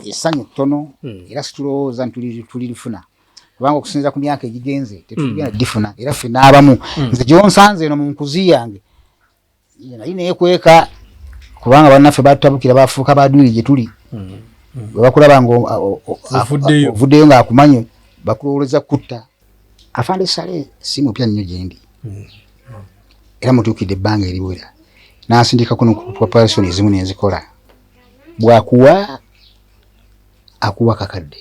Essanyu ttono era situlowooza nti tulirifuna kubanga okusinziira ku myaka egigenze tetugenda difuna era ffe n'abamu. Nze gyonsanze eno mu nkuzi yange nali neekweka kubanga bannaffe batutabukira, bafuuka badwiri gye tuli. Bwe bakulaba nga ovuddeyo ng'akumanyi, bakulowoleza kutta. Afande Sale si mupya nnyo gyendi era mutuukidde ebbanga eriwera, n'ansindikako n'operation ezimu nenzikola. Bwakuwa akuwa kakadde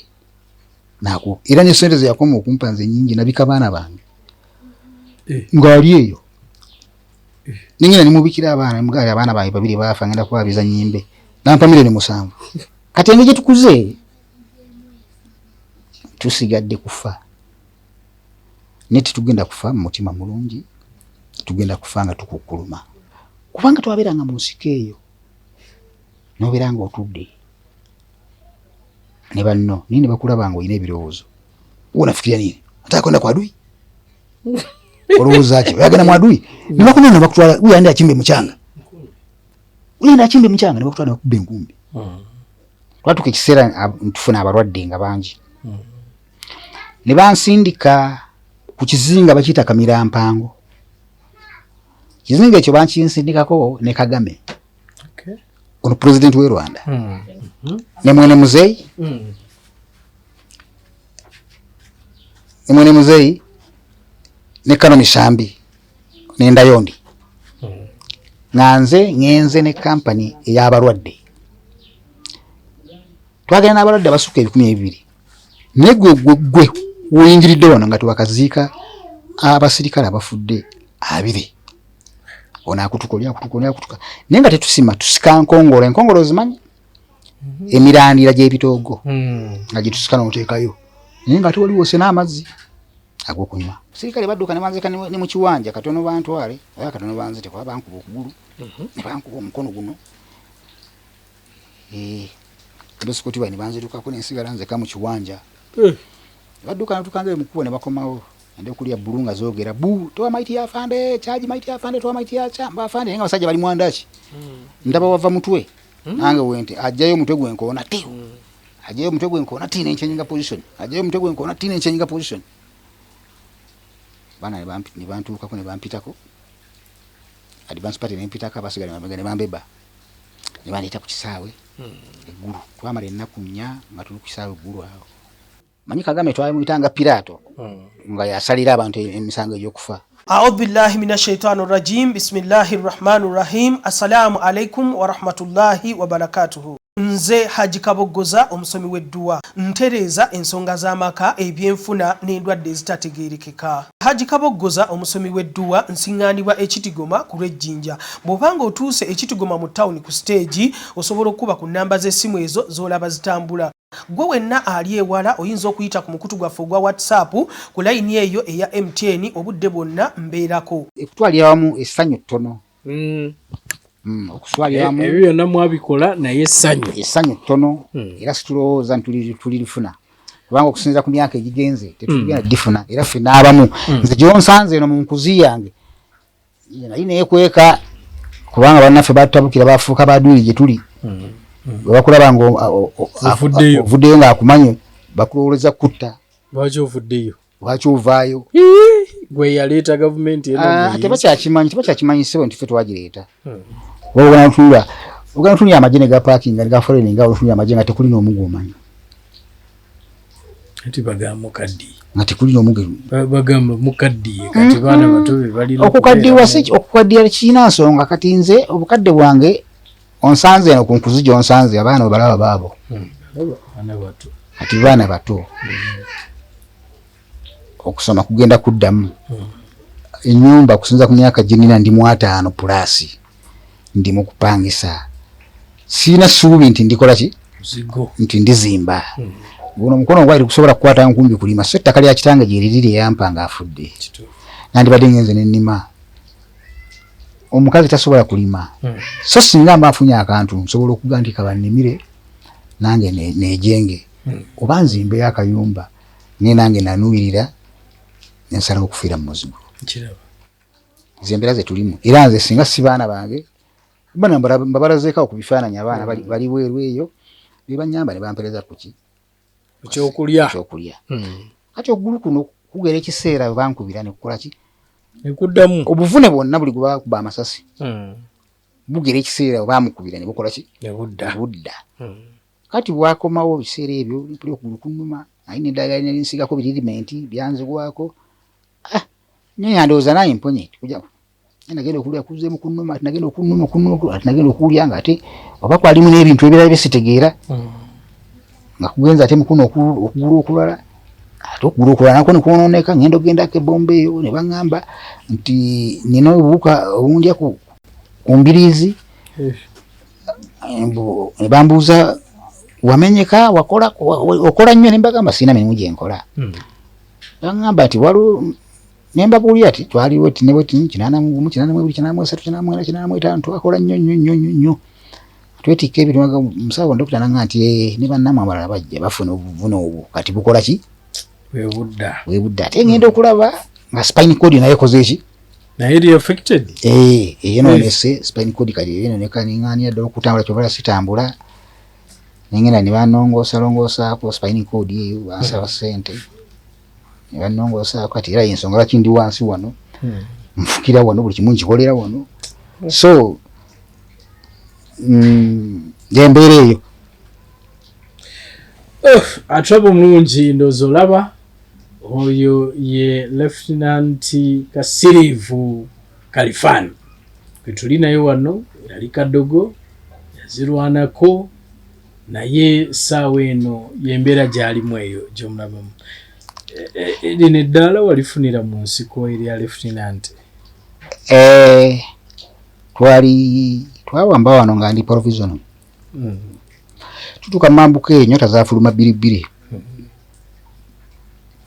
naku era ne sente ze yakoma okumpa nze nyingi, nabika baana bange ng'ali eyo ningenda nimubikira abaana, mugaali abaana bange babiri baafa, ngenda kubabiza nyimbe, nampa 7 million. Kati engeri gye tukuze tusigadde kufa, naye tetugenda kufa mu mutima mulungi, tugenda kufa nga tukukkuluma kubanga twabeeranga mu nsiko eyo, nobeera nga otudde ne banno naye ne bakulaba nga olina ebirowoozo, unafikiria nini, nataka kwenda kwa adui, olowooza ki, oyagenda mu adui? Ne bakunona, bakutwala, huyu aende achimbe mchanga, huyu aende achimbe mchanga, ne bakutwala ne bakuba enkumbi. Twatuuka ekiseera tufuna abalwadde nga bangi ne bansindika ku kizinga bakiyita Kamirampango. Kizinga ekyo bankinsindikako ne Kagame, ono pulezidenti w'e Rwanda, ne mwene muzeeyi, ne mwene muzeeyi ne Kano Mishambi nendayondi, nga nze ŋŋenze ne kampani ey'abalwadde. Twagenda n'abalwadde abasukka 2000, naye gwe gwe gwe woyingiridde wano nga tewakaziika abasirikale abafudde 20. Ono akutuka, oli akutuka, oli akutuka, naye nga tetusima, tusika nkongolo. Enkongolo ozimanyi? Emirandira gy'ebitoogo nga gyetusika n'oteekayo, naye nga ate waliwo ose n'amazzi ag'okunywa. Sirikale badduka ne banzika ne mu kiwanja katono bantwale oba katono banzite, kuba bankuba okugulu ne bankuba omukono guno. Escort bayi ne banzirukako nensigala nzeka mu kiwanja. Badduka natukanze mu kkubo ne bakomawo ende okulya bbulu nga zoogera bu towa maiti ya afande kyaji, maiti ya afande, towa maiti ya kyamba afande, naye nga abasajja bali mwandaki. Ndaba wava mutwe nange wente ajjayo omutwe gwenkoona ti, ajjayo omutwe gwenkoona ti, nenchanginga position, ajjayo omutwe gwenkoona ti, nenchanginga position. Baana ne bantuukako ne bampitako advance party, nempitako abasigala mabega ne bambeba ne bandeeta ku kisaawe eggulu. Twamala ennaku 4 nga tuli ku kisaawe eggulu awo. Manyi Kagame twamuyitanga Piraato nga yasalira abantu emisango egy'okufa. Audhu billahi min ashaitani rajim, bismillahi rrahmani rrahim. Assalamu alaikum warahmatullahi wabarakatuhu. Nze Haji Kaboggoza, omusomi w'edduwa, ntereeza ensonga z'amaka, ebyenfuna n'endwadde ezitategeerekeka. Haji Kaboggoza, omusomi w'edduwa, nsiŋŋaanibwa Ekitigoma ku lw'Ejjinja. Bw'obanga otuuse Ekitigoma mu tawuni ku siteegi, osobola okukuba ku nnamba z'essimu ezo z'olaba zitambula. Gwe wenna ali ewala oyinza okuyita ku mukutu gwaffe ogwa WhatsApp ku layini eyo eya MTN, obudde bwonna mbeerako. Okutwalira wamu essanyu ttono. Okuswalira wamu Ebyo byonna mwabikola, naye essanyu? Essanyu ttono era situlowooza nti tulirifuna kubanga okusinziira ku myaka egigenze tetugenda difuna era ffe n'abamu. Nze gyonsanze eno mu nkuzi yange nali neekweka kubanga bannaffe batutabukira, bafuuka badwiri gye tuli. Bwe bakulaba nga Ovuddeyo. ovuddeyo ng'akumanyi, bakulowoleza kutta. Lwaki ovuddeyo? Lwaki ovaayo? Gwe yaleeta gavumenti eno. Ah, gwe tebakyakimanyi, tebakyakimanyi ssebo nti ffe twagireeta. Oba ogenda otunula amagye ne gapaakinga ne gaforeign, nga otunula amagye nga tekuli n'omu gw'omanyi. Ati bagamba mukaddiye. Nga tekuli n'omu Bagamba mukaddiye, kati baana bato be balina Okukaddiwa okubeeramu. Si okukaddiwa kirina nsonga. Kati nze obukadde bwange onsanze eno ku nkuzi gy'onsanze, abaana obalaba baabo. Baana bato. Kati baana bato, okusoma kugenda kuddamu, ennyumba kusinza ku myaka gyenina, ndi mu 50 plus, ndi mu kupangisa, siina ssuubi nti ndikola ki Muzigo. nti ndizimba. Guno omukono gwali gusobola kukwata nkumbi kulima, so ettaka lya kitange gye liri lyeyampa ng'afudde. Nandibadde ngenze nennima. Omukazi tasobola kulima, so singa mba nfunye akantu nsobola okuga nti kabannimire nange nejenge oba nzimbeyo akayumba, naye nange nanuwirira nensalawo okufiira mu muzigo. Nkiraba. Ze embeera ze tulimu, era nze singa si baana bange bana mbabalazeekawo ku bifaananyi, abaana bali bweru eyo. Bebanyamba ne bampereza kuki? Ekyokulya. Ekyokulya. Kati okugulu kuno kugera ekiseera bwe bankubira ne kukola ki? Nekuddamu. Obuvune bwonna buli gwe bakuba amasasi. Bugera ekiseera bwe bamukubira ne bukola ki? Ne budda. Budda. Kati bwakomawo ebiseera ebyo mpulira okugulu kunnuma, naye n'eddagala ne linsigako biririmenti byanzigwako. Ah, naye ndowooza naye mponye kuja nagenda okulya kuzeemu kunnuma, ati nagenda okunnuma okunnuma, ati nagenda okulya nga ate oba kwalimu n'ebintu ebirala bye sitegeera, nga kugenza ate mukuno okugulu okulala, ate okugulu okulala nakwo ne kwonooneka. Ngenda okugendako ebomba eyo ne baŋŋamba nti nina obuwuka obundya ku mbiriizi. Ne bambuuza wamenyeka, wakola okola nnyo? Ne mbagamba sirina mirimu gye nkola. Baŋŋamba nti waliwo, ne mbabuulira ti twaliwo ti ne bwe ti 81, 82, 83, 84, 85 twakola nnyo nnyo nnyo nnyo nnyo, twetikka ebintu. Musawo ndokita nanga nti ne bannammwe abalala bajja bafuna obuvune obwo, kati bukola ki? Bwebudda. Bwebudda. Ate ngenda okulaba nga spine cord naye ekoze eki? Naye eri affected. Eyonoonese spine cord, kati eyononeka, neŋŋaanira ddala okutambula, kyovala sitambula. Nengenda ne banongoosa longoosaako spine cord eyo, bansaba ssente ne banongoosaako. Kati era ensonga lwaki ndi wansi wano, nfukira wano, buli kimu nkikolera wano. So embeera eyo. Atwaba omulungi, ndowooza olaba oyo ye Lieutenant Kasiriivu Kalifani gwe tuli naye wano. Yali kadogo, yazirwanako, naye saawa eno yembeera gyalimu eyo gyomulabamu. Lino eddaala walifunira mu nsiko erya Lieutenant? Twali twawamba wano nga ndi provisional. Tutuuka mambuka eyo, enyota zafuluma bbiri bbiri,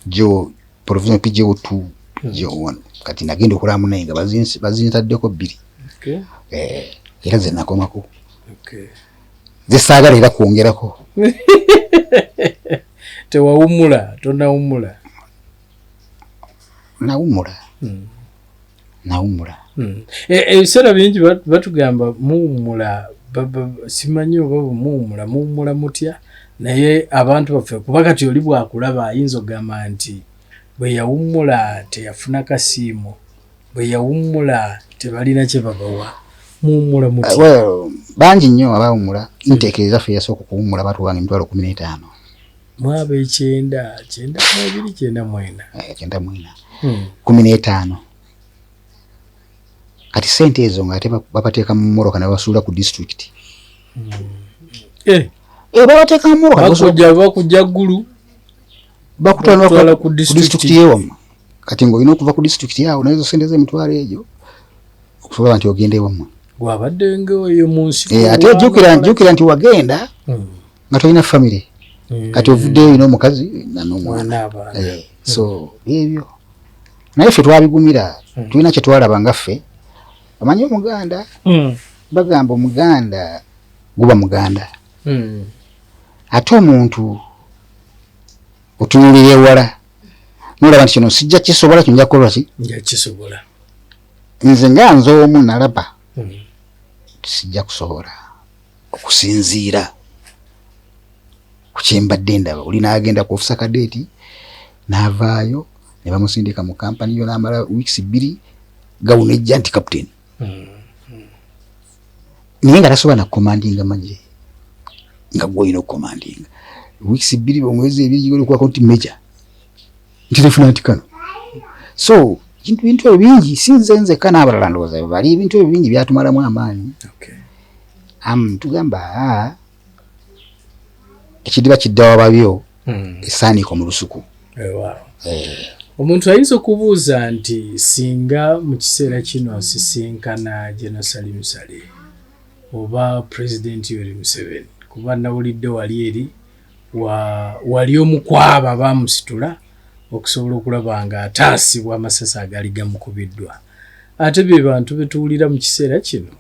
jo provisional PJO 2, PJO 1. Kati nagenda okulaba munaye nga bazintaddeko bbiri. Era ze nakomako, ze saagala era kwongerako. Tewawummula, tonawummula? Nawummula, nawummula. Ebiseera bingi batugamba muwummula, simanyi oba muwummula muwummula mutya, naye abantu baffe, kuba kati oli bwakulaba ayinza okugamba nti bwe yawummula teyafuna kasiimo, bwe yawummula tebalina kye babawa. Muwummula mutya? Well, bangi nnyo abawummula. Nteekereza ffe yasooka okuwummula batuwanga 150,000. Mwaba ekyenda, 92, 94? 94. 15. Kati sente ezo nga ate babateeka mu mmotoka ne babasuula ku disitulikiti. Babateeka mu mmotoka ne Bakujja ggulu. Bakutwala Bakutwala ku ku district. Disitulikiti yewammwe. Kati ng'olina okuva ku disitulikiti awo nezo sente z'emitwalo egyo okusobola nti ogenda ewammwe. Gwabadde ngaeyo mu nsi. Ate jjukira nti wagenda nga tolina famire, kati ovuddeyo olina omukazi n'omwana. N'abaana. So ebyo naye ffe twabigumira, tulina kye twalaba nga ffe omanyi omuganda, bagamba omuganda guba muganda, ate omuntu otunulira ewala nolaba nti kino sijja kisobola, kino nja kukola ki? Nja kisobola. Nze nga nze omu nalaba sijja kusobola okusinziira ku kyembadde ndaba. Oli n'agenda ku officer cadet n'avaayo ne bamusindika mu kampani yo, n'amala weeks 2, gawuna ejja nti captain, naye nga tasobola nakukomandinga magye nga gwe olina okukomandinga. Weeks 2, omwezi 2 gigenda okuwako nti major, nti lieutenant kano. So bintu ebyo bingi, si nze nzekka, n'abalala ndowooza bali, ebintu ebyo bingi byatumalamu amaanyi. Tugamba ekidiba kidda wababyo, esaaniiko mu lusuku. Omuntu ayinza okubuuza nti singa mu kiseera kino nsisinkana General Salim Saleh oba President Yoweri Museveni, kuba nawulidde wali eri wali omu ku abo abaamusitula okusobola okulaba nga ataasibwa amasasi agaali gamukubiddwa, ate be bantu betuwulira mu kiseera kino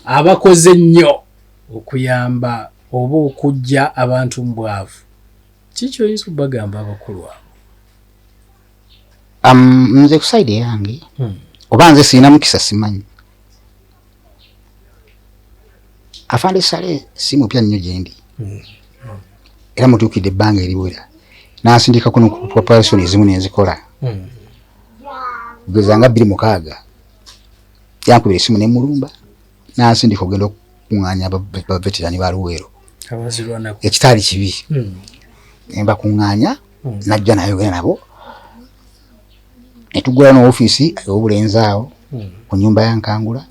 abakoze ennyo okuyamba oba okuggya abantu mu bwavu, kiki oyinza okubagamba abakulu abo? Nze ku side yange, oba nze sirina mukisa simanyi, Afande Saleh si mupya nnyo gye ndi. Era mutuukidde ebbanga eriwera n'ansindikako n'okuparation ezimu nenzikola. Kugeza nga 2006 yankubira esimu nemulumba n'ansindika okugenda okukuŋŋaanya baveterani ba Luweero ekitaali kibi. Nembakuŋŋaanya najja nayogera nabo netugula no ofiisi ey'obulenzi awo ku nyumba ya Nkangula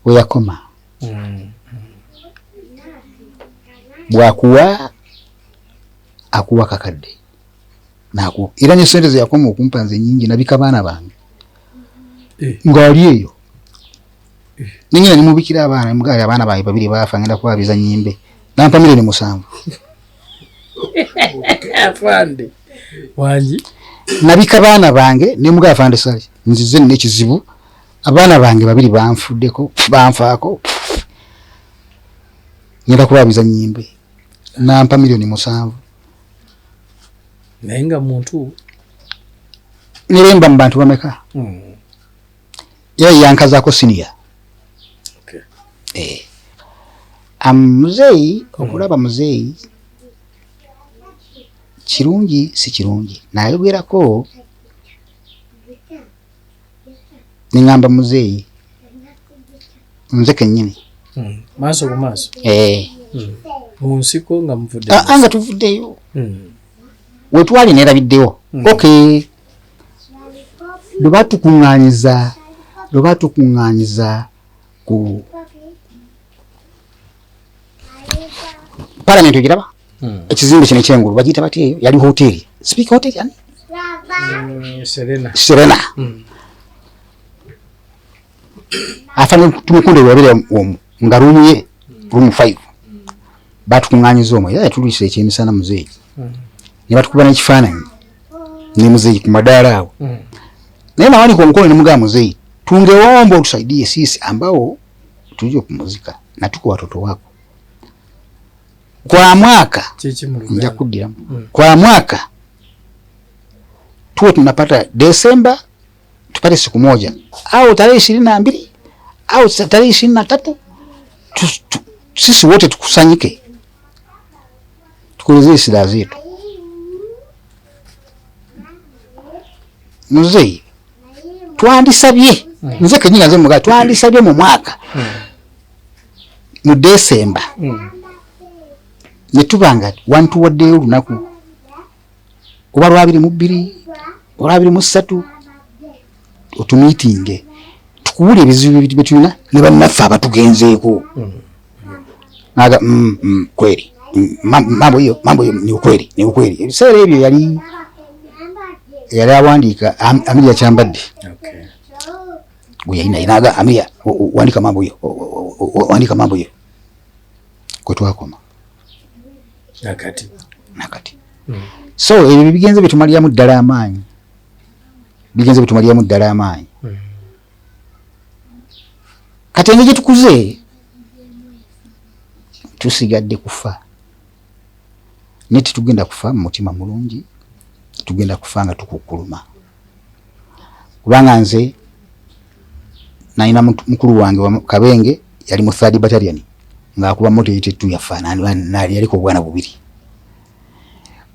weyakoma. Bwakuwa akuwa kakadde naku era ne sente ze yakoma okumpa nze nyingi nabika baana bange ng'ali eyo ningina nimubikira abaana mugaali abaana bange babiri baafa ngenda kubabiza nyimbe nampa 7,000,000. Afande wangi nabika baana bange nemugaa afande sali nzize nina ekizibu abaana bange babiri banfuddeko banfaako ngenda kubabiza nyimbe nampa 7,000,000. Naye nga muntu neremba mu bantu bameka. Era yankazaako senior. Muzeeyi okulaba muzeeyi kirungi si kirungi nayogerako neŋŋamba muzeeyi nze kennyini maaso ku maaso mu nsiko nga muvudde nga tuvuddeyo wetwali nerabiddewo. Okay, lwe batukuŋŋaanyiza ku parliament ogiraba ekizimbe kino ekyengulu bagiyita batya eyo yali hoteri speaker hotel yani Serena Serena. Afande Tumukunde wabeera omwo nga ruumu ye ruumu 5 batukuŋŋaanyiza omwo era yatulwisa ekyemisana muzeeyi ne batukuba n'ekifaananyi ne muzeeyi ku madaala awo. Naye nawanika omukono ne mugamba muzeeyi tungeomba otusaidie sisi ambao tulije kumuzika na tuko watoto wako kwa mwaka nja kuddiramu kwa mwaka tuwe tunapata Desemba tupate siku moja au tarehe 22 au tarehe 23 sisi wote tukusanyike tukuelezee shida zetu. Muzeeyi twandisabye nze kennyini nze mugaa twandisabye mu mwaka mu Desemba ne tuba nga wantuwaddeyo olunaku oba lwa 22 olwa 23 otumiitinge tukuwule ebizibu bye tulina ne bannaffe abatugenzeeko. Naga kweli mambo hiyo ni ukweli ni ukweli. Ebiseera ebyo yali awandiika Amiria Kyambadde. Gwe yalina Amiria wandika mambo hiyo wandika mambo hiyo kwe twakoma nakati. So ebyo bigenze bitumaliramu ddala amaanyi bigenze bitumaliramu ddala amaanyi. Kati engeri gye tukuze tusigadde kufa naye tetugenda kufa mu mutima mulungi, tugenda kufa nga tukukkuluma. Kubanga nze nalina mukulu wange Kabenge yali mu 3rd battalion ng'akuba moto 82 yafa yaliko obwana bubiri.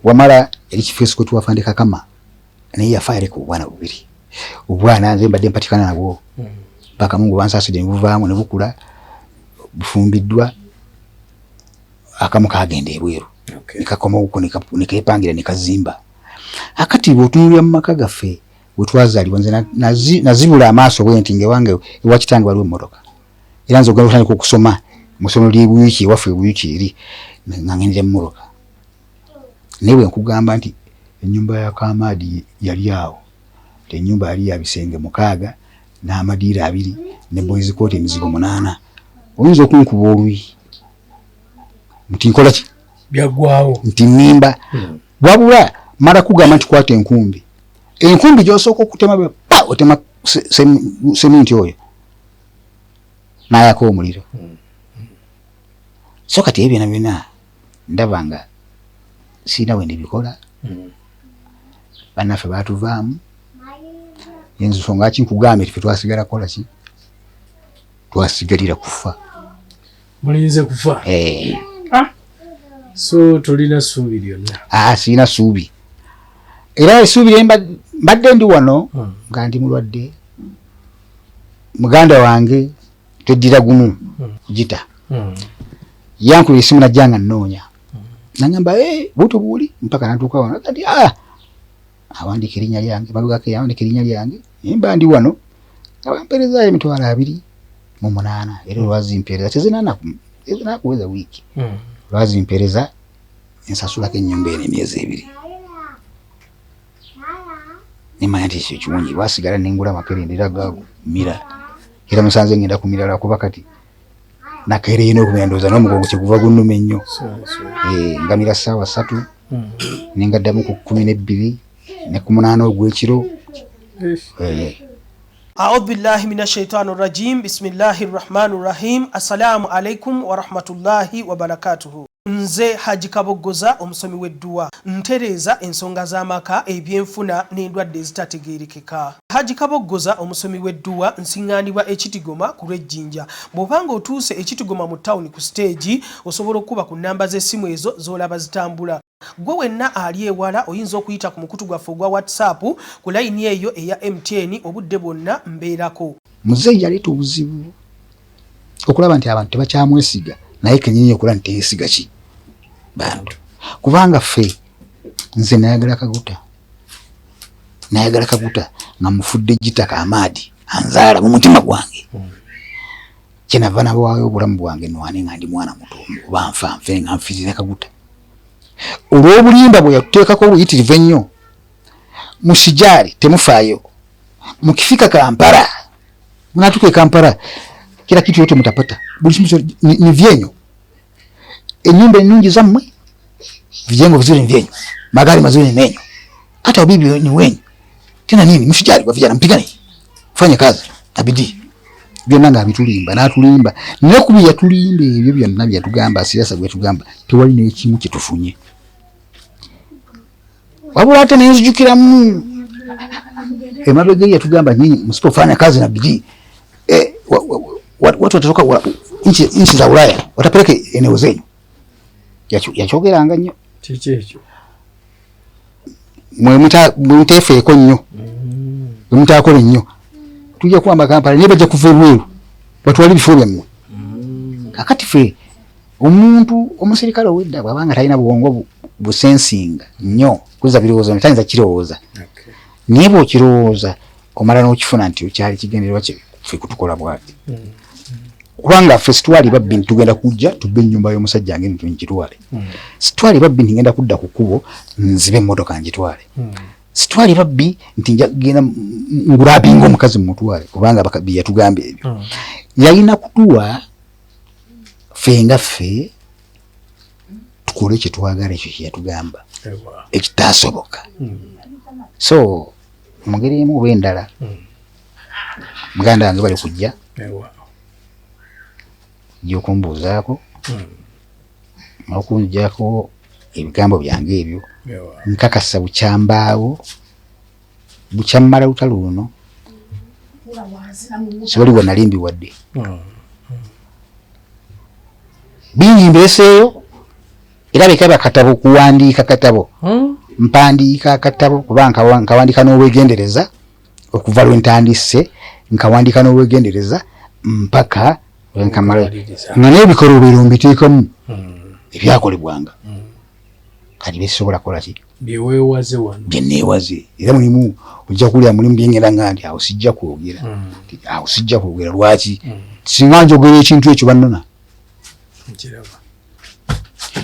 Wamala yali kifeesiko tuwafande Kakama naye yafa yaliko obwana bubiri. Obwana nze mbadde mpatikana nabwo paka Mungu bansaasidde ne buvaamu ne bukula bufumbiddwa akamu kagenda ebweru nekakomawo nekeepangira nekazimba. Akati bw'otunuulira mu maka gaffe we twazaalibwa nze nazibula amaaso bwe nti ngewange ewa kitange waliwo emmotoka era nze ogenda okutandika okusoma mu ssomero ly'e Buyuki ewaffe e Buyuki eri nga ngendera mu mmotoka. Naye bwe nkugamba nti ennyumba ya Kamaadi yali awo, ennyumba yali ya bisenge 6 n'amadiiro 2 ne boys court emizigo 8 oyinza okunkuba oluyi nti nkola ki byaggwawo nti nnimba. Wabula mala kugamba nti kwata enkumbi enkumbi gy'osooka okutema pa otema seminti oyo n'ayaka omuliro. So kati ebyo byonna byonna ndaba nga sirina we ndibikola. Bannaffe baatuvaamu ensonga ki nkugambye ffe twasigala kukola ki twasigalira kufa. Mulinze kufa. So tolina ssuubi lyonna? Aa, sirina ssuubi, era essuubi lye mbadde ndi wano nga ndi mulwadde, muganda wange tweddira gumu gita yankubira esimu, najja nga nnoonya, nagamba, "Eh, buto buli," mpaka natuuka wano. Kati awandiika erinnya lyange mabegako, yawandiika erinnya lyange, naye mba ndi wano nga bampeerezaayo 28,000, era olwazimpeereza tezinakuweza wiiki, olwazimpeereza ensasulako ennyumba eno emyezi 2, nemanya nti ekyo kiwungi. Lwasigala nengula amakerendera gago mira, era musanze ngenda kumira, lwakuba kati nakeereye n'okumira, ndowooza n'omugongo kyeguva gunnuma ennyo. Eh, ngamira ssaawa 3, nengaddamu ku 12 ne ku 8 ogw'ekiro. Eh. Audhu billahi min ashaitani rajim, bismillahi rrahmani rrahim. Assalamu alaikum warahmatullahi wabarakatuhu. Nze Haji Kaboggoza, omusomi w'edduwa, ntereeza ensonga z'amaka, ebyenfuna n'endwadde ezitategeerekeka. Haji Kaboggoza, omusomi w'edduwa, nsiŋŋaanibwa Ekitigoma ku lw'Ejjinja. Bw'obanga otuuse Ekitigoma mu tawuni ku siteegi, osobola okukuba ku nnamba z'essimu ezo z'olaba zitambula. Gwe wenna ali ewala oyinza okuyita ku mukutu gwaffe ogwa WhatsApp ku layini eyo eya MTN, obudde bwonna mbeerako. Muzeeyi yaleeta obuzibu okulaba nti abantu tebakyamwesiga, naye kenyini okulaba nti teyesiga ki bantu, kubanga ffe, nze nayagala Kaguta, nayagala Kaguta nga mufudde gitaka amaadi anzaala mu mutima gwange, kyenava nabawaayo obulamu bwange nwane nga ndi mwana muto, oba nfa nfe nga nfiirira Kaguta, olw'obulimba bwe yatuteekako obuyitirivu ennyo. Musijaali temufaayo, mukifika Kampala, mnatuka e Kampala, kila kitu yote mtapata, buli kimu ni vyenyu, enyumba ennungi zammwe, vijengo vizuri ni vyenyu, magari mazuri ni menyu, hata wabibi ni wenyu, tena nini? Msijali kwa vijana, mpigane, fanye kazi na bidii. Byonna nga bitulimba n'atulimba, naye ku bye yatulimba ebyo byonna byatugamba, siasa bwetugamba, tewali n'ekimu kyetufunye. Wabula ate nenzijukiramu emabega yatugamba, nyinyi msipofanya kazi na bidii, eh, watu watatoka nchi za Ulaya watapeleka eneo zenyu. Yakyogeranga nnyo. Kiki ekyo? Mwe muteefeeko nnyo, mwe mutakola nnyo, tujja kuwamba Kampala, naye bajja kuva ebweru batwale ebifo byammwe. Kakati ffe omuntu omusirikale owedda bw'abanga talina bwongo busensinga nnyo kuzza birowoozo, tayinza kirowooza, naye bw'okirowooza omala n'okifuna nti kyali kigendererwa kye ffe kutukola bwati, kubanga ffe sitwali babbi nti tugenda kujja tubbe ennyumba y'omusajja nge nkitwale, sitwali babbi nti ngenda kudda ku kkubo nzibe emmotoka ngitwale, sitwali babbi nti nja kugenda ngurapinga omukazi mumutwale, kubanga bye yatugamba ebyo yalina kutuwa ffe nga ffe tukole kyetwagala, ekyo kyeyatugamba ekitasoboka. So mu ngeri emu oba endala, muganda wange bali kujja jja okumbuuzaako n'okungyako ebigambo byange ebyo, nkakasa bukyambaawo bukyammala lutalo luno, siwali we nali mbiwadde bingi mbeeseeyo, era bekaba katabo kuwandiika katabo, mpandiika akatabo kuba nkawandiika n'obwegendereza okuva lwe ntandise, nkawandiika n'obwegendereza mpaka lwenkamala, nga n'ebikolobero mbiteekamu ebyakolebwanga, kati besobola kukola ki? Byeweewaze wano. Byeneewaze, era mulimu ojja kulya, mulimu byengenda nga nti awo sijja kwogera, awo sijja kwogera. Lwaki? Singa njogera ekintu ekyo bannona. Nkiraba.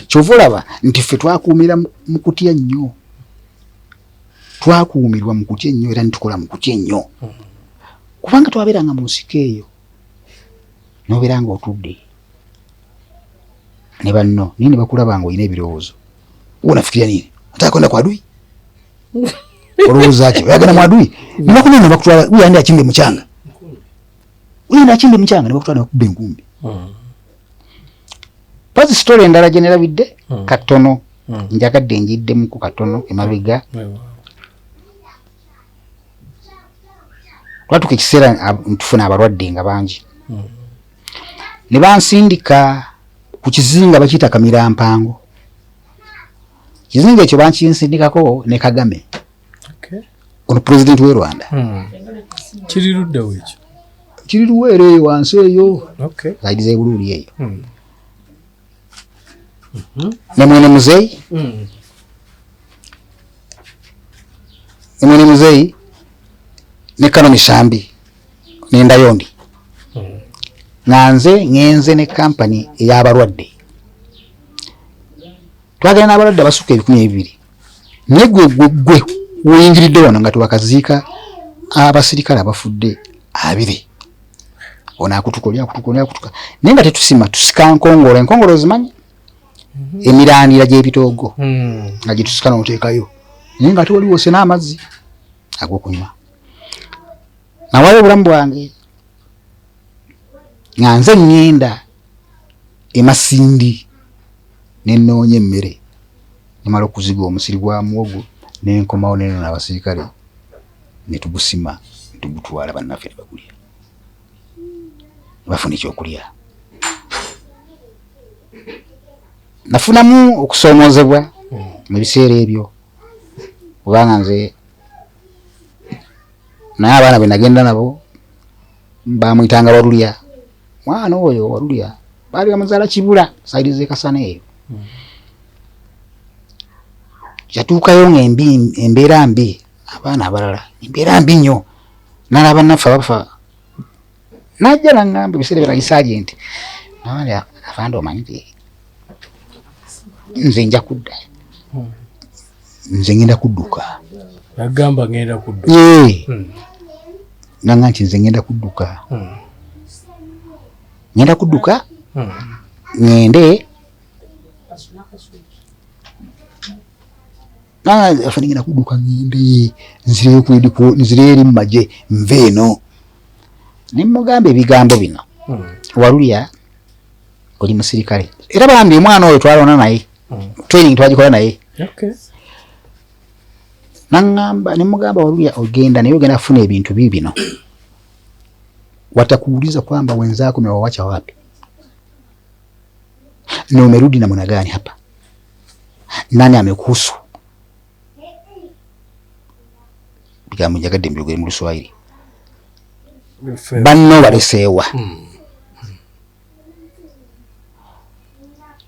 Kyova olaba nti ffe twakuumira mu kutya nnyo, twakuumirwa mu kutya ennyo, era nitukola mu kutya ennyo, kubanga twabeeranga mu nsiko eyo, nobeera nga otudde ne banno, naye ne bakulaba nga olina ebirowoozo, unafikiria nini, nataka kwenda kwa adui, olowooza ki, oyagala mu adui, ne bakunona bakutwala, huyu aende achimbe mchanga, huyu aende achimbe mchanga, ne bakutwala ne bakuba enkumbi. Pazi story endala gye nerabidde katono, njagadde njiddemuku katono emabega. Twatuuka ekiseera ntufuna abalwadde nga bangi, ne bansindika ku kizinga bakiyita Kamirampango. Kizinga ekyo bankinsindikako ne Kagame, ono pulezidenti w'e Rwanda. Kiri luddawo ekyo? Kiri Luweero eyo wansi eyo, side z'ebuluuli eyo. Ne mwene muzeeyi, ne mwene muzeeyi ne Kano Misambi nendayondi, nga nze ŋŋenze ne kampani ey'abalwadde. Twagenda n'abalwadde abasukka 2000, naye gwe gwe gwe weyingiridde wano nga tewakaziika abasirikale abafudde 20. Ono akutuka, oli akutuka, oli akutuka, naye nga tetusima, tusika nkongolo. Enkongolo ozimanyi? Emirandira gy'ebitoogo nga gyetusika n'oteekayo, naye nga ate waliwo ose n'amazzi ag'okunywa. Nawaayo obulamu bwange nga nze ŋŋenda e Masindi ne nnoonya emmere, nemala okuziga omusiri gwa muwogo ne nkomawo nenona abasirikale ne tugusima ne tugutwala, bannaffe ne bagulya ne bafuna ekyokulya. Nafunamu okusoomoozebwa mu biseera ebyo, kubanga nze naye abaana bwe nagenda nabo bamuyitanga Walulya. Mwana oyo Walulya baali bamuzaala Kibula, side z'e Kasana eyo. Yatuukayo nga embeera mbi, abaana abalala embeera mbi nnyo, nalaba naffe abafa. Najja naŋŋamba, ebiseera byo nali sergeant, afande, omanyi nti nze nja kudda, nze ngenda kudduka. Nagamba ngenda kudduka. Nanga nti nze ngenda kudduka, ngenda kudduka ŋŋende, afande, ngenda kudduka ŋŋende nzireyo nzireyo eri mu magye, nve eno. Ne mugamba ebigambo bino: Walulya, oli musirikale, era bambi omwana oyo twalwana naye, training twagikola naye. Naŋŋamba, ne mugamba, Walulya, ogenda naye ogenda kufuna ebintu biibino, watakuuliza kwamba wenzako umewawacha wapi na umerudi namna gani hapa, nani amekuhusu? Bigambo njagadde mbyogere mu Luswayiri. Banno baleseewa?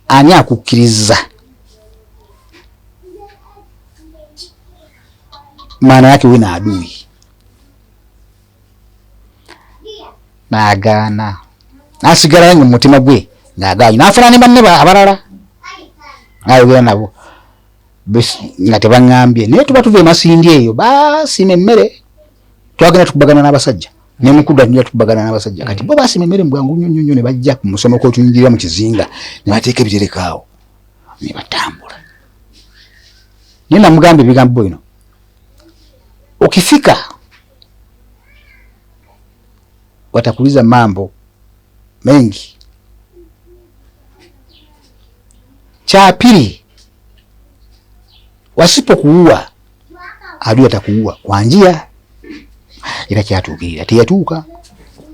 Ani akukkiriza? Maana yake we na adui. N'agaana, n'asigalayo mu mutima gwe ng'agaanye, n'afuna ne banne abalala n'ayogera nabo nga tebaŋŋambye. Naye tuba tuva e Masindi eyo, baasiima emmere, twagenda tukubagana n'abasajja ne mukudda tujja tukubagana n'abasajja. Kati bo baasiima emmere mu bwangu nnyo nnyo nnyo, ne bajja ku musomoko otuyingirira mu kizinga ne bateeka ebitereko awo ne batambula. Naye namugamba ebigambo bino: ukifika watakuuliza mambo mengi. Cha pili, wasipokuua adui atakuua kwa njia. Era kyatuukirira, teyatuuka.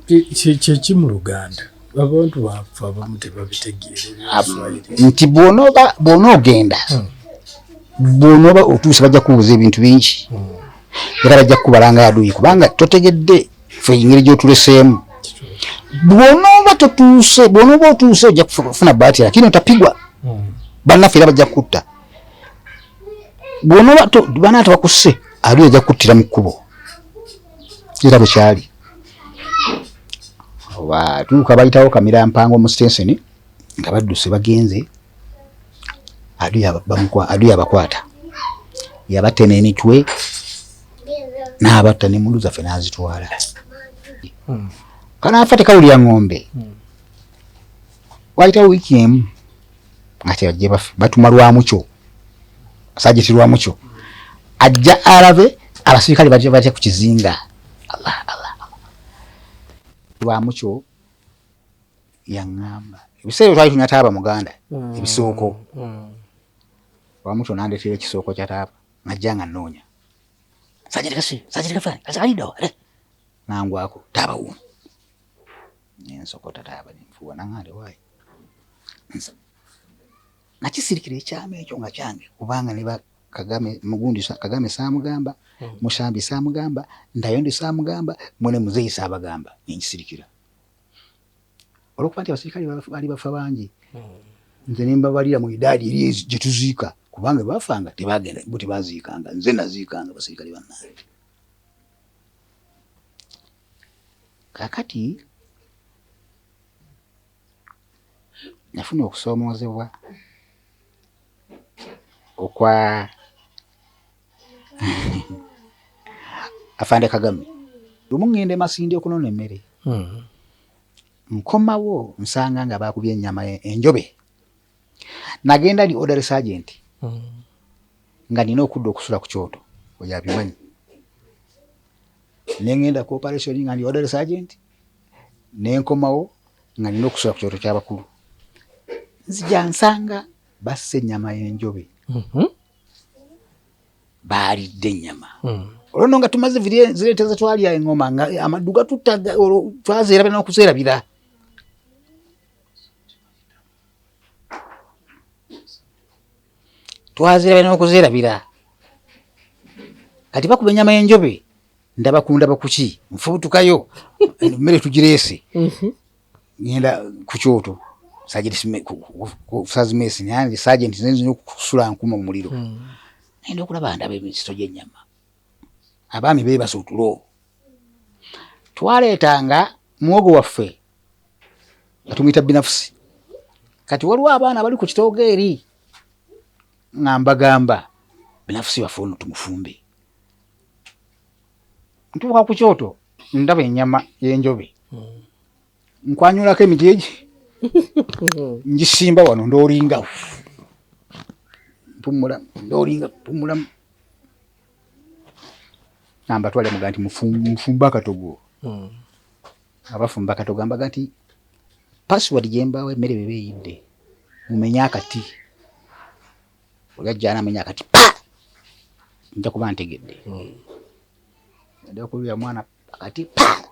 Kyeki mu Luganda? Abantu bafe abamu tebabitegeera. Nti bw'onooba bw'onoogenda, bw'onooba otuuse, bajja kubuuza ebintu bingi, era bajja kukubalanga aduyi kubanga totegedde fe engeri gy'otuleseemu. Bw'onooba totuuse, bw'onooba otuuse, ojja kufuna bahati, lakini otapigwa, bannaffe era bajja kukutta. Bw'onooba bana tebakusse, adui ajja kukuttira mu kkubo. Era bwe kyali, batuuka bayitawo Kamira Mpango mu sitenseni nga badduse bagenze, adui abakwata, yabatema emitwe n'abatta n'emmundu zaffe n'azitwala. Kanaafa tekawulira ŋŋombe. Wayitawo wiiki emu nga tebajje baffe, batuma Lwamukyo, Sajeti Lwamukyo ajja alabe abasirikale batya batya ku kizinga. Allah Allah Allah! Lwamukyo yaŋŋamba, ebiseera ebyo twali tunywa taaba muganda, ebisooko. Lwamukyo nandetera ekisooko kya taaba, najja nga nnoonya Sajeti kasi, Sajeti kafani kasaliddawo, nangwako taaba wuno, nensokota taaba nenfuuwa, naŋŋamba waayi. Nakisirikira ekyama ekyo nga kyange, kubanga ne Kagame mugundi Kagame saamugamba, Musambi saamugamba, Ntayondi saamugamba, mwene Muzeeyi saabagamba, nenkisirikira olwokuba nti abasirikale baali bafa bangi. Nze ne mbabalira mu idaadi eri gye tuziika, kubanga bafanga tebagenda bo tebaziikanga, nze naziikanga basirikale bannange. Kakati nafuna okusoomoozebwa okwa Afande Kagame. Lumu ŋŋenda e Masindi okunona emmere. Nkomawo nsanga nga baakubye ennyama enjobe. Nagenda ndi orderly sergeant. Nga nina okudda okusula ku kyoto, oyo abimanyi. Ne ŋŋenda ku operation nga ndi orderly sergeant, ne nkomawo nga nina okusula ku kyoto ky'abakulu. Nzija nsanga basse ennyama y'enjobe. Baalidde ennyama. Olwo nno nga tumaze zireeta ze twalya eŋŋoma nga amaddu gatutta, olwo twazeerabira n'okuzeerabira. Twazeerabira n'okuzeerabira. Kati bakuba ennyama y'enjobe, ndaba ku ndaba kuki, nfubutukayo, emmere tugireese. Ngenda ku kyoto, Sergeant nange sergeant nze nzina okusula nkuma mu muliro. Ngenda okulaba ndaba emisito gy'ennyama. Abaami beebase otulo. Twaleetanga muwogo waffe nga tumuyita binafusi. Kati waliwo abaana abali ku kitoogo eri nga mbagamba binafusi waffe ono tumufumbe. Ntuuka ku kyoto ndaba ennyama y'enjobe. Nkwanyulako emiti egi ngisimba wano ndoolinga mpumula, ndoolinga mpumulamu. Nambatwale muga nti mufumbe akatogo. Abafumba akatogo mbaga nti password gye mbawa emmere bw'eba eyidde mumenye akati. Oli ajja n'amenya akati pa! Nja kuba ntegedde. Ngenda okulya mwana akati pa!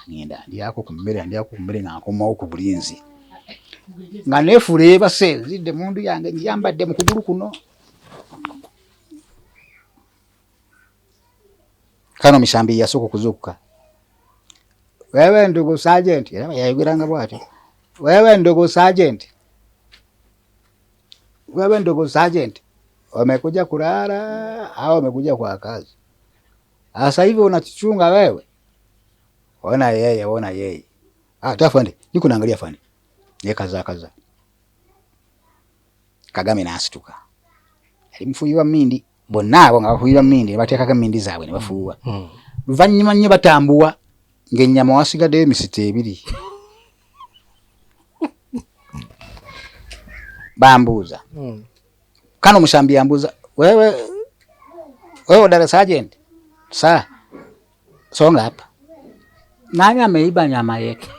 Ngenda ndyako ku mmere, ndyako ku mmere nga nkomawo ku bulinzi. Nga neefuula eyeebase, nzidde mu nju yange ngiyambadde mu kugulu kuno. Kano Misambi yasooka okuzuukuka. Wewe ndugu sergeant, era yayogeranga bw'atyo. Wewe ndugu sergeant, wewe ndugu sergeant, wamekuja kulala au wamekuja kwa kazi? Sasa hivi unachichunga wewe. Ona yeye, ona yeye. Ah, afande, niko naangalia afande. Ye kaza kaza. Kagame n'asituka. Yali mufuuyi wa mmindi. Bonna abo nga bafuuyi ba mmindi ne bateekako emmindi zaabwe ne bafuuwa. Luvannyuma nnyo batambuwa ng'ennyama wasigaddeyo emisito ebiri. Bambuuza. Kano Musambi yambuuza, wewe wewe dada sergeant, saa songa hapa. Nani ameiba nyama yetu?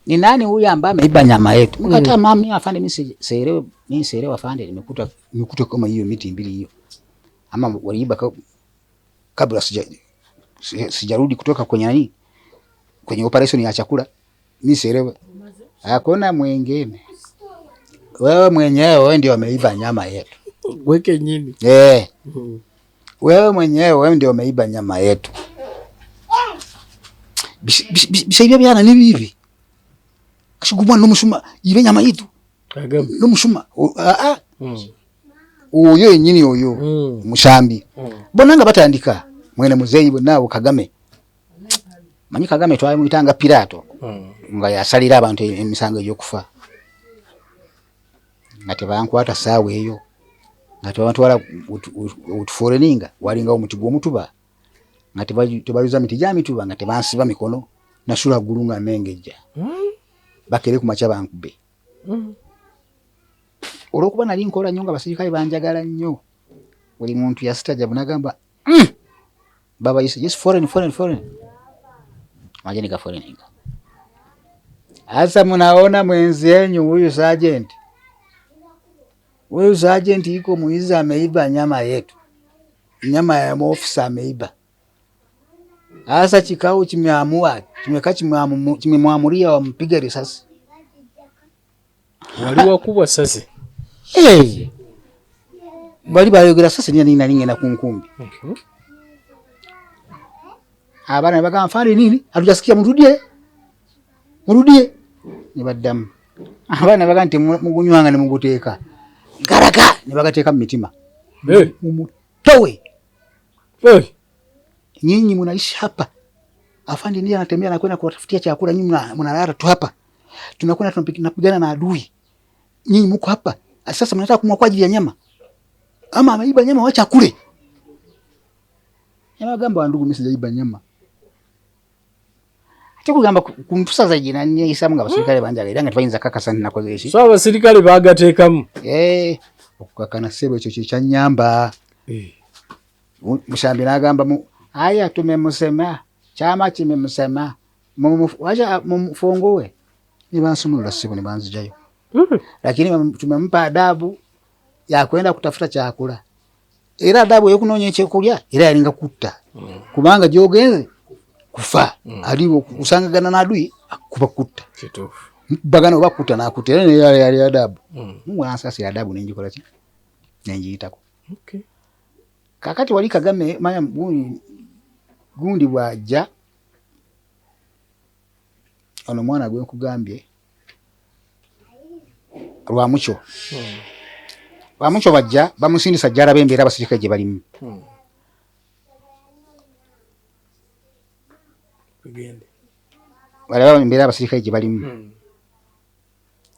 Ni nani huyu ambaye ameiba nyama yetu? Mkataa mami afande, mimi sielewi, mimi sielewi afande, nimekuta kama hiyo miti mbili hiyo. Ama waliiba kabla sijarudi kutoka kwenye nani? Kwenye operation ya chakula. Mimi sielewi. Hakuna mwingine. Wewe mwenyewe wewe ndio umeiba nyama yetu. Weke nyini. Wewe mwenyewe wewe ndio umeiba nyama yetu. Bishaibya byana ni bibi. Kashigumwa n'omusuma ibe nyama yetu. Kagame. N'omusuma. Oyo yennyini oyo. Musambi. Bonna nga batandika mwene Muzeeyi bonna abo Kagame. Manyi Kagame twamuyitanga Piraato. Nga yasalira abantu emisango egy'okufa. Nga tebankwata ssaawa eyo. Nga tebantwala otuforeninga walingawo omuti gw'omutuba. Nga tebayuza miti gya mituba nga tebansiba mikono. Nasula ggulu nga nnengejja. Bakere ku makya bankube. Olw'okuba nali nkola nnyo nga abasirikale banjagala nnyo. Buli muntu yasitajabu n'agamba, Baba yise, yes, foreign, foreign, foreign. Maje nika foreign. Asa munaona mwenzenyu huyu sergeant. Huyu sergeant iko muizi ameiba nyama yetu. Nyama ya officer ameiba. Asa kikao kimeamua, kimekaa kimemwamuria wampige risasi. Wali wakubwa sasi? Eh. Bali bayogera sasi nina nina ngenda ku nkumbi. Abaana ne bagamba afande nini? Hatujasikia murudie. Murudie. Ne baddamu. Abaana bagamba nti mugunywanga ne muguteeka. Garaga ne bagateeka mu mitima. Hey. Mumutowe. Hey. Nyinyi mnaishi hapa. Afande ndiye anatembea anakwenda kuwatafutia chakula, nyinyi mnalala tu hapa. Tunakwenda tunapigana na adui. Nyinyi mko hapa. Sasa mnataka kumwa kwa ajili ya nyama. Ama ameiba nyama wacha kule. Nyama gamba ndugu, mimi sijaiba nyama. Ate kugamba kumpusa za jina ni isamu nga basirikale banjaga era nga tebayinza kakasa nti nakoze eki. So abasirikale bagateekamu. Eh, okukakana ssebo ekyo kye kyannyamba. Eh. Mushambi n'agamba mu aya tumemusema chama kimemusema wacha mumufungue. Ne bansumulula ssebo ne banzijayo. Lakini tumempa adabu ya kwenda kutafuta chakula. Era adabu ey'okunoonya ekyokulya era yalinga kutta. Kubanga gy'ogenze kufa. Aliwo kusangagana n'adui akuba kutta. Kituufu. Bagana oba kutta n'akutta era naye yali adabu. Mungu ansaasira adabu ne ngikola ki? Ne ngiyitako. Okay. Kaakati wali Kagame manya gundi bw'ajja ono omwana gwe nkugambye Lwamucyo. Lwamucyo bajja bamusindisa ajja alabe embeera abasirikale gye balimu. Balaba embeera abasirikale gye balimu.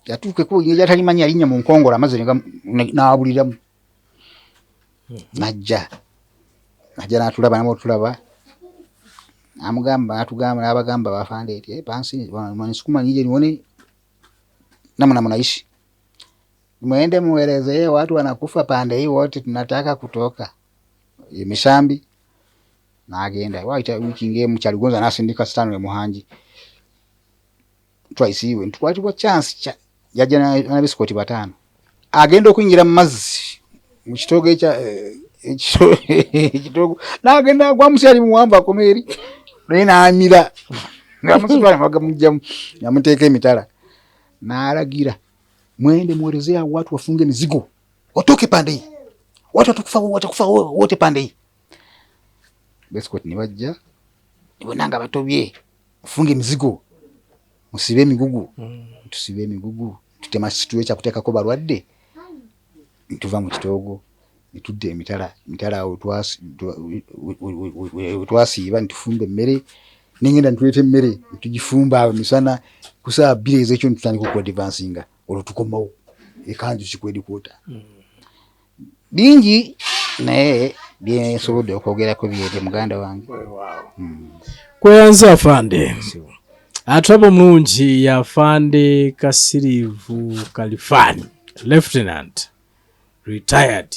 Yatuuka ekkubo engeri gy'atalimanyi yalinnya mu nkongolo amazzi n'abuliramu. N'ajja. N'ajja n'atulaba n'amutulaba. N'amugamba, n'atugamba, n'abagamba bafande nti, pansi, mwanisukuma nije nione namna mnaishi. Mwende muelezee watu wanakufa pande hii wote tunataka kutoka. Emisambi n'agenda. Waayita wiiki ng'emu Kyaligonza n'asindika Stanley Muhangi. Twaisiiwe ntukwatibwa chance yajja na bisikoti 5. Agenda okuyingira mu mazzi mu kitoogo ekya ekitoogo n'agenda agwa musi ali muwanvu akoma eri naye n'amira. N'amusitwala bagamugyamu n'amuteeka emitala n'alagira mwende muelezee hao watu wafunge mizigo watoke pande hii, watu watakufa wote pande hii. Bisikoti ne bajja bonna nga batobye, mufunge emizigo musibe emigugu. Tusibe emigugu tutema situwe kyakuteekako balwadde tuva mu kitoogo ne tudda emitala. Emitala awo twasiiba ne tufumba emmere nengenda ne tuleeta emmere ne tugifumba awo misana ku ssaawa 2 ez'ekiro ne tutandika okuadvancinga olwo tukomawo ekanju kikwedikwota. Bingi naye bye nsobodde okwogerako byebyo muganda wange. Kweyanza afande. Atwaba omulungi y'afande Kasiriivu Kalifani, Lieutenant retired.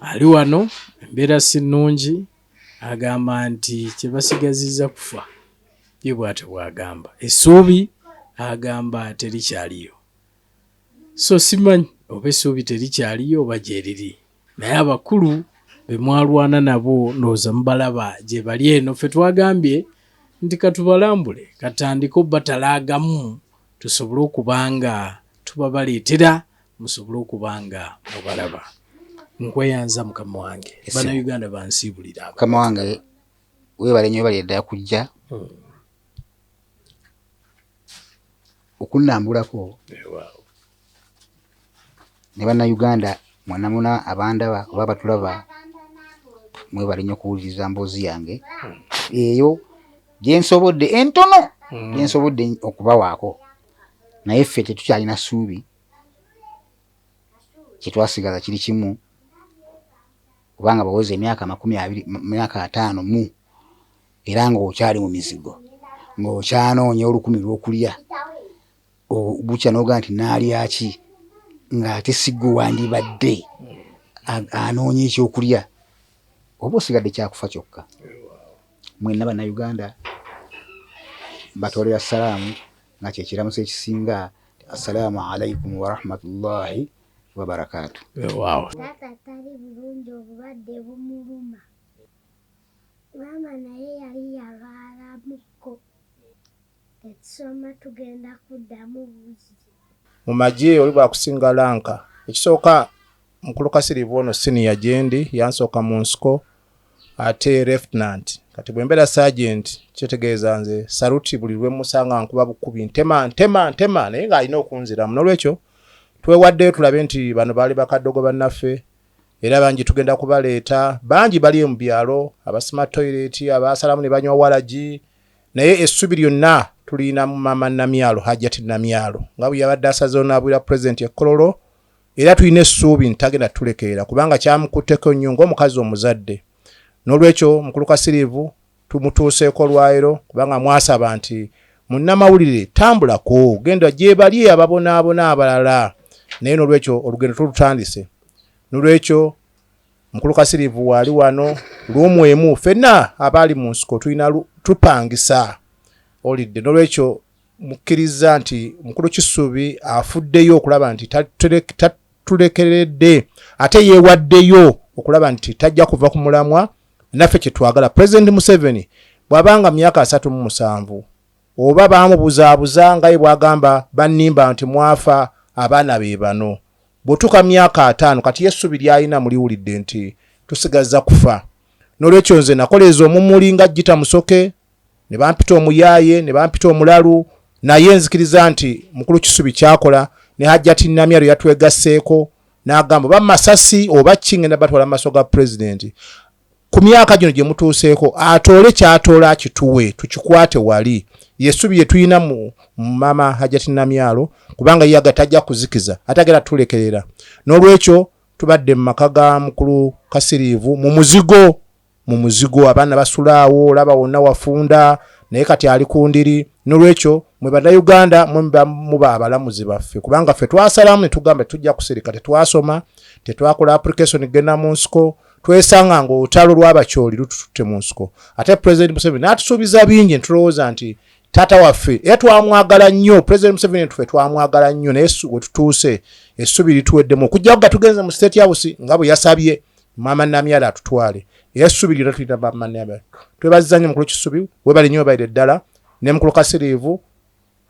Ali wano embeera si nnungi, agamba nti kye basigazizza kufa. Ye bw'atyo bw'agamba. Essuubi agamba terikyaliyo. So simanyi oba essuubi terikyaliyo oba gye riri. Naye abakulu be mwalwana nabo ndowooza mubalaba gye bali eno. Ffe twagambye nti katubalambule, katandike obatalaagamu tusobole okuba nga tubabaleetera musobole okuba nga mubalaba. Nkweyanza mukama wange. Bannayuganda bansiibulira. Mukama wange weebale nnyo, weebale ddala kujja okunnambulako ne bannayuganda mwenna muna abandaba oba abatulaba, mwebale nnyo okuwuliriza mboozi yange eyo gye nsobodde entono gye nsobodde okubawaako. Naye ffe tetukyalina ssuubi, kye twasigaza kiri kimu, kubanga baweza emyaka 20, myaka 50 mu era ng'okyali mu mizigo, ng'okyanoonya olukumi lw'okulya, bukya n'ogamba nti naalya ki ng'ate si ggwe wandibadde anoonya ekyokulya, oba osigadde kyakufa kyokka. Mwenna bannayuganda mbatoolera salaamu nga kye kiramuso ekisinga. Assalaamu alaikum warahmatullahi wabarakaatu. Taata tali bulungi, obulwadde bumuluma. Maama naye yali yalwalamukko. Tetusoma tugenda kuddamu buzzi. Mu magye oli bwakusinga lanka, ekisooka mukulu Kasiriivu ono siniya gyendi, yansooka mu nsiko ate lieutenant. Kati bwe mbeera sergeant kitegeeza nze saluti buli lwe musanga nkuba bukubi, ntema ntema ntema, naye ng'alina okunziramu. N'olwekyo twewaddeyo tulabe nti bano baali bakaddogo bannaffe, era bangi tugenda kubaleeta, bangi bali mu byalo abasima toyireti, abasalamu ne banywa waragi, naye essubi lyonna tulina mu mama Namyalo, Hajati Namyalo, nga bwe yabadde asazeewo n'abuulira pulezidenti e Kololo. Era tulina essuubi nti tagenda tulekeera kubanga kyamukutteko nnyo ng'omukazi omuzadde. N'olwekyo mukulu Kasiriivu tumutuuseeko olwaleero kubanga mwasaba nti munnamawulire tambulako genda gyebali ababonaabona abalala, naye n'olwekyo olugendo tulutandise. N'olwekyo mukulu Kasiriivu waali wano luumu emu, ffenna abaali mu nsiko tulina tupangisa olidde. N'olwekyo mukkiriza nti mukulu Kisubi afuddeyo okulaba nti tatulekeredde, ate yeewaddeyo okulaba nti tajja kuva ku mulamwa. Naffe kye twagala, Pulezidenti Museveni bw'abanga myaka 37 oba baamubuzaabuza nga ye bw'agamba bannimba nti mwafa abaana be bano, bw'otuuka myaka 50 kati essubi ly'alina muliwulidde nti tusigazza kufa. N'olwekyo nze nakoleeza omumuli nga Gita Musoke, ne bampita omuyaaye, ne bampita omulalu, naye nzikiriza nti mukulu Kisubi kyakola ne Hajjati Namyalo yatwegasseeko n'agamba oba masasi oba ki ngenda batwala mu maaso ga pulezidenti ku myaka gino gye mutuuseeko, atoole kyatoola akituwe tukikwate wali. Yesubi ye tulina mu mama Hajjati Namyalo, kubanga ye aga tajja kuzikiza ate agenda tulekerera. N'olwekyo tubadde mu maka ga mukulu Kasiriivu mu muzigo, mu muzigo abaana basulaawo, olaba wonna wafunda, naye kati ali ku ndiri. N'olwekyo mwe Bannayuganda mwe muba abalamuzi baffe, kubanga ffe twasalamu ne tugamba tujja kusirika, tetwasoma, tetwakola application genda mu nsiko, twesanga nga olutalo lw'Abakyoli lutututte mu nsiko. Ate President Museveni n'atusuubiza bingi, ntulowooza nti taata waffe era twamwagala nnyo President Museveni, tufe twamwagala nnyo, naye we tutuuse essubi lituweddemu okujjako nga tugenze mu State House nga bwe yasabye mama Namyalo atutwale, era essubi lyonna tulina mama Namyalo. Twebaziza nnyo mukulu Kisubi, webale nnyo, webalire ddala ne mukulu Kasiriivu,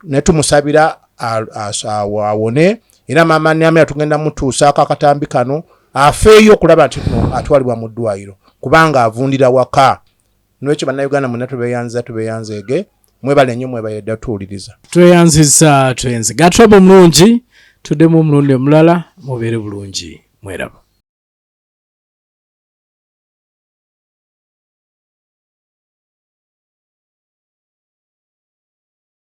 ne tumusabira awone, era mama Namyalo tugenda mutuusaako akatambi kano afeeyo okulaba nti no atwalibwa mu ddwaliro kubanga avundira waka. Nolwekyo Bannayuganda mwenna tubeeyanziza, tubeeyanzeege, mwebale nnyo, mwebale dda tuwuliriza. Tweyanziza, tweyanze gatulaba omulungi, tuddemu omulundi omulala, mubeere bulungi, mweraba.